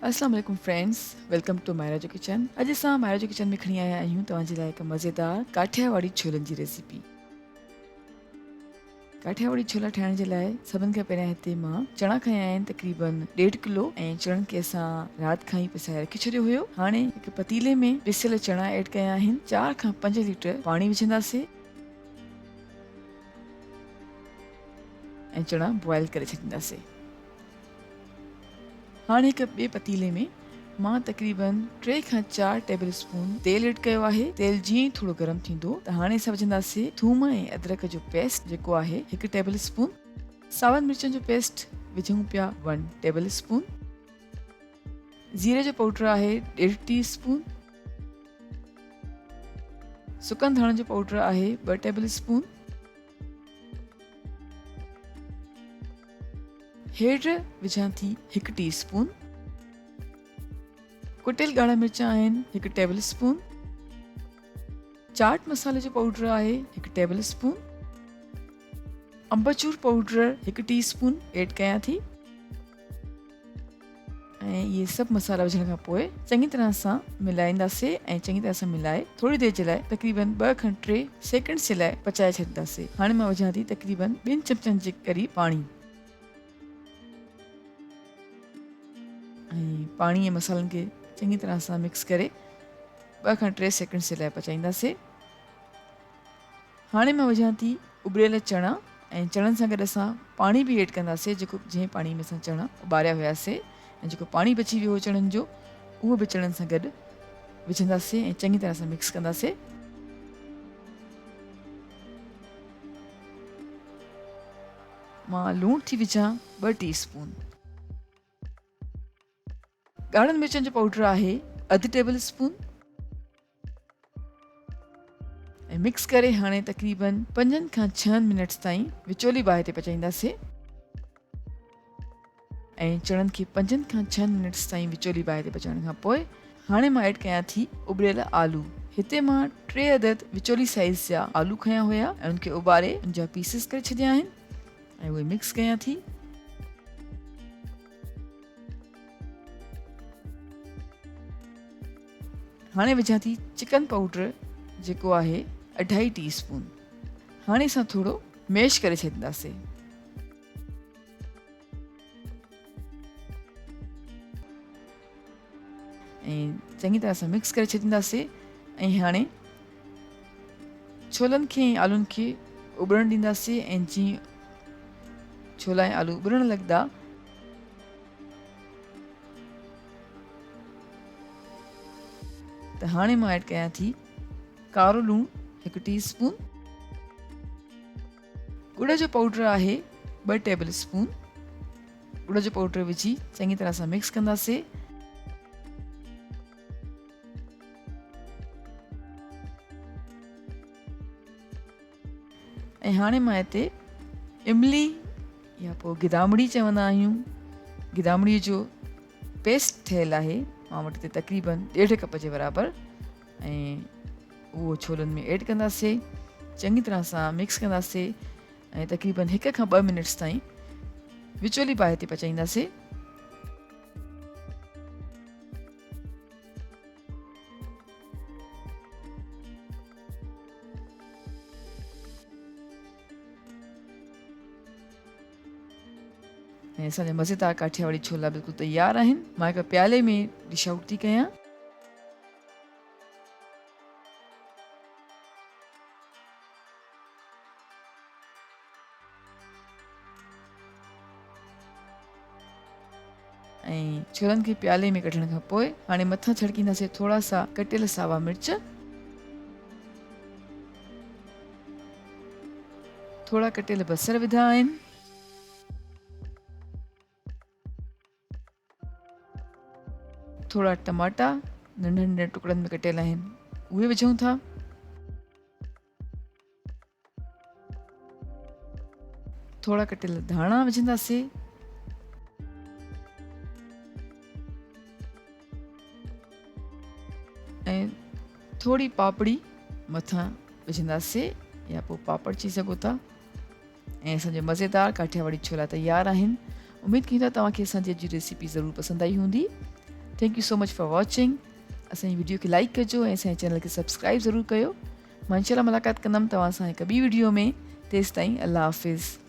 اسلام عليڪم friends welcome two Myra جو ڪچن. اڄ اسان مائرا جو ڪچن ۾ کڻي آيا آهيون توهان جي لاء هڪ مزيدار ڪاٺياواڙي ڇولن جي ريسيپي. ڪاٺياواڙي ڇولا ٺاهڻ جي لاء سڀن کان پهريان هتي مان چڻا کنيا آهن تقريبن ڏيڍ ڪلو ۽ چڻن کي اسان رات کان ئي پسائي رکي ڇڏيو هيو. هاڻي هڪ پتيلي ۾ پسيل چڻا ايڊ ڪيا آهن. 4 کان 5 ليٽر پاڻي وجهنداسي ۽ چڻا بوائل ڪري ڇڏينداسي. هاڻي هڪ ٻئي پتيلي ۾ مان تقريبن 3 کان 4 ٽيبل اسپون تيل ايڊ ڪيو آهي. تيل جيئن ئي ٿورو گرم ٿيندو ته هاڻي اسان وجهنداسين ٿوم ۽ ادرڪ جو پيسٽ جيڪو آهي 1 ٽيبل اسپون. ساون مرچن جو پيسٽ وجهون پيا 1 ٽيبل اسپون. زيري جو پائوڊر آهي 1.5 ٽي اسپون. سڪن ڌاڻن جو پائوڊر آهي 2 ٽيبل اسپون. هيڊ وجهان ٿي 1 ٽي اسپون. ڪٽيل ڳاڙها مرچ آهن 1 ٽيبل اسپون. چاٽ مصالحي جو پائوڊر آهي 1 ٽيبل اسپون. امبچور پائوڊر 1 ٽي اسپون ايڊ ڪيان ٿي ۽ اهي سڀ مصالحا وجهڻ کان پوء چڱي طرح سان ملائينداسي ۽ چڱي طرح سان ملائي ٿوري دير جي لاء تقريبن 2 کان 3 سيڪنڊس جي لاء پچائي ڇڏينداسي. هاڻي مان وجهان ٿي تقريبن 2 چمچن جي قريب پاڻي ۽ پاڻي ۽ مصالحن کي چڱي طرح سان مڪس ڪري 2 کان 3 سيڪنڊس جي لاء پچائينداسي. هاڻي مان وجهان ٿي اٻريل چڻا ۽ چڻن سان گڏ اسان پاڻي به ايڊ ڪنداسي جيڪو جنهن پاڻي ۾ اسان چڻا اٻاريا هياسي ۽ جيڪو پاڻي بچي ويو هو چڻن جو اهو به چڻن سان گڏ وجهنداسي ۽ چڱي طرح سان مڪس ڪنداسي. مان لوڻ ٿي وجهان 2 ٽي اسپون. ڳاڙهن مرچن جو پائوڊر آهي اڌ ٽيبل اسپون ۽ مڪس ڪري هاڻي تقريبن 5 کان 6 منٽس تائين وچولي باهه تي پچائينداسين ۽ چڻن کي 5 کان 6 منٽس تائين وچولي باهه تي پچائڻ کان پوء هاڻي مان ايڊ ڪيان ٿي اٻريل آلو. هتي مان 3 عدد وچولي سائيز جا آلو کنيا هيا ۽ ان کي اٻاري ان جا پيسز ڪري ڇڏيا آهن ۽ اهي مڪس ڪيان ٿي. هاڻي وجهان ٿي چڪن پائوڊر جيڪو آهي اڍائي ٽي اسپون. هاڻي اسان ٿورو ميش ڪري ڇڏينداسين. ۽ چڱي طرح سان مڪس ڪري ڇڏينداسين ۽ هاڻي ڇولن کي ۽ آلون کي اٻرڻ ڏينداسين ۽ جيئن ڇولا ۽ آلو اٻرڻ لڳندا ته هاڻي مان ايڊ ڪيان ٿي ڪارو لوڻ 1 ٽي اسپون، ڳڙ جو پائوڊر آهي 2 ٽيبل اسپون. ڳڙ جو پائوڊر وجهي چڱي طرح سان مڪس ڪنداسين. ۽ هاڻي مان هتي املي يا پوء گدامڙي چوندا آهيون، گدامڙي جو پيسٽ ٺهيل آهي مان وٽ هتي تقريبن 1.5 ڪپ جي برابر ۽ اهو ڇولن ۾ ايڊ ڪنداسين، چڱي طرح سان مڪس ڪنداسين ۽ تقريبن 1 کان 2 منٽس تائين وچولي باهه تي پچائينداسين. ۽ اسان جا مزيدار ڪاٺياواڙي ڇولا بلڪل تيار آهن. مان هڪ پيالي ۾ ڊش آئوٽ ٿي ڪيان. ۽ ڇولن کي پيالي ۾ ڪڍڻ کان پوء هاڻي مٿان ڇڙڪينداسين ٿورا سا ڪٽيل ساوا مرچ، ٿورا ڪٽيل بصر وڌا آهن. ٿورا ٽماٽا ننڍن ننڍن ٽڪڙن ۾ ڪٽيل آهن اهي وجهون ٿا. ٿورا ڪٽيل ڌاڻا وجهنداسين. ۽ ٿوري پاپڙي مٿان وجهنداسين يا پوء پاپڙ چئي سگهو ٿا. ۽ اسان جا مزيدار ڪاٺياواڙي ڇولا تيار آهن. اميد ڪيون ٿا توهان کي اسان جي اڄ جي ريسيپي ضرور پسند آئي هوندي. Thank you so much for watching. اسان جي وڊيو کي لائڪ ڪجو ۽ اسان جي چينل کي سبسڪرائب ضرور ڪيو. مان انشاء الله ملاقات ڪندم توهان سان هڪ ٻي وڊيو ۾. تيستائين الله حافظ.